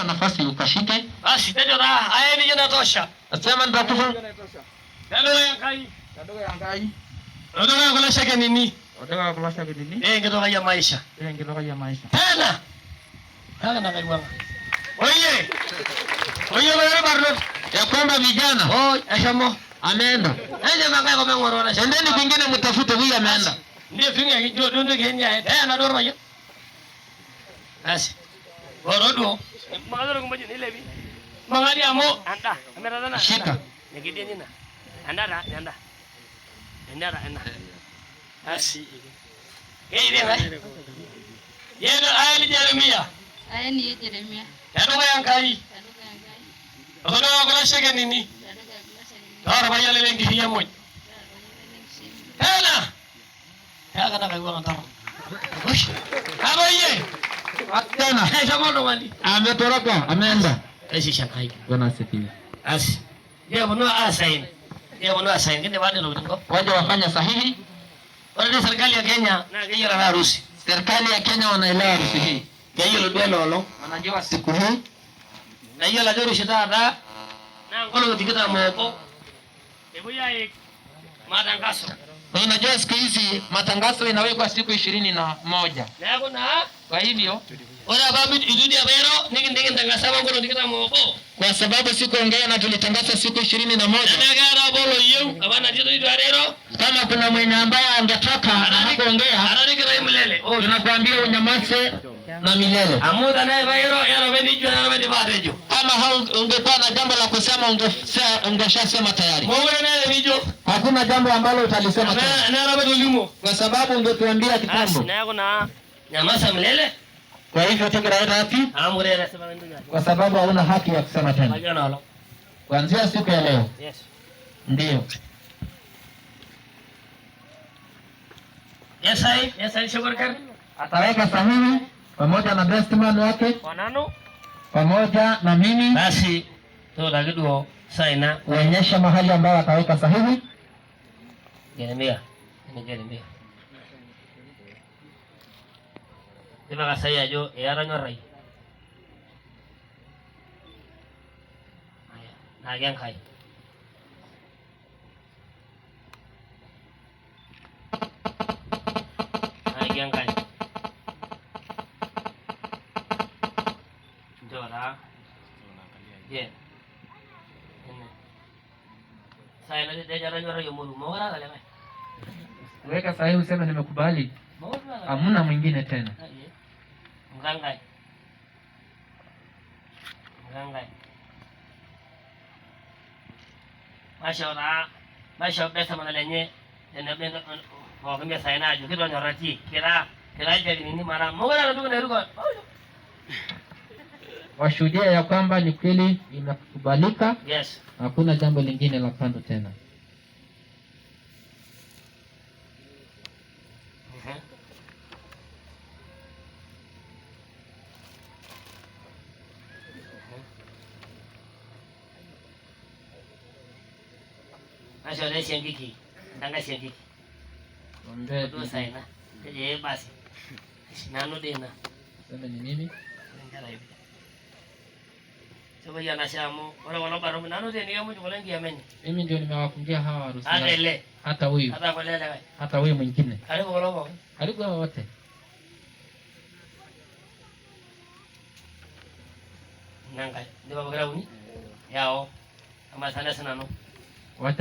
Pewa nafasi ukashike. Basi tejo taa aya nijo natosha. Nasema nitakufa. Tedukuya Enkai. Tedukuya Enkai. Tedukuya kulo shekenini. Tedukuya kulo shekenini. Ee enkitok ai e maisha. Ee enkitok ai e maisha. Tena. Kake nakaiwuang'a. Oye. Oye kulo irbarnot. Ya kwamba vijana Oh, eshomo. ameenda. Enchom enkae kop eng'oru olashe. Endeni kwingine mtafute, huyu ameenda. Ndio finga kijo dundo kenya. Tena duo orpayian. Basi. Oro duo. Makadoro kumoji nilepi. Makadi amu anda. Ametata Shika. Nikidie nina. Anda ta anda. Enda ta enda. Basi. Keidi nkae. Yeno ayeli Jeremia. Ayeni ye Jeremia. Tedukuya Enkai. Tedukuya Enkai. Otodukuya kulo shekenini. Tedukuya kulo shekenini. Toorpayian lenkishui emuj. Tena. Tiaka nakaiwuang'a ntorok. Katoyie. Tena Eshomo oltung'ani. ametoroka, ameenda. Taishisha Enkai. Bwana asifiwe. Asi. Keponu asain. Keponu asain. Kindipa ade ntokitin kop. Waje wafanya sahihi. Ore te serkali ya Kenya naa keyiolo ena harusi. Serikali ya Kenya wanaelewa harusi hii, Keyiolo duo ena olong. wanajua siku hii. Keyiolo ajo ore oshi taata naa nkolong'i tikitam oobo epuoi aik matangaso. Na unajua siku hizi matangazo inawekwa siku 21. Neeku naa Kwa hivyo ore apa itu dii apa iro nikintangasa apa nkolong'i tikitam oobo. kwa sababu sikuongea na tulitangaza siku 21. Tenaa keeta apa oloyieu apa natii itu are iro Kama kuna mwenye ambaye angetaka na hakuongea, atarikitai milele. tunakuambia unyamaze na milele. Amu tenaa apa iro ore apa enijo ore apa indipa atejo. Kama ungekuwa na jambo la kusema ungeshasema tayari. Mokure meeta enijo. Hakuna jambo ambalo utalisema tena, Neeta apa etolimuo. kwa sababu ungetuambia Asi kitambo. neeku naa nyamaza milele. Kwa hivyo tegera wapi? Amu ore esipata entoki ajo. Kwa sababu hauna haki ya kusema tena Majo ena olong. kuanzia siku ya leo. Yes. Ndiyo Yesai, yesai Shokorkar. ataweka sahihi pamoja na best man wake Onanu. pamoja na mimi, Basi tuutaki duo saina kuonyesha mahali ambayo ataweka sahihi. Jeremia. Ene Jeremia. Tipika sahi ajo ee atonyorrayie. Aya, naaki Enkai. Naaki Enkai. Nchoo taa. Je. Ene. Saina tejo atonyorrayie moru. Mokure aata likae. Weka sahihi useme nimekubali, Mokure aata likae. hamna mwingine tena. Ngangai. Ngangai. Maisho taa, maisho bestamana lenye tenebo pookin mesaina ajo kitonyorratie kira kira ilchakinini mara mokure eeta entoki nairuko. Washuhudia ya kwamba ni kweli imekubalika, Yes. hakuna jambo lingine la kando tena. Mhm. Maisho taa esiankiki, entankai siankiki. Ombee Duo saina. Tejo ee basi. Nanu dii ina. Seme ni mimi. Supayi enashe amu ore kulo barnot nanu dii enikimuj kulo enkiama enye. Mimi ndio nimewafungia hawa harusi Ata yao. ele. Hata huyu, Ata kulo likae. hata huyu mwingine, Karibu kulo pookin. karibu hao wote. Nankai. Indipa pokira uni? Yao. Amaa sana sinanu.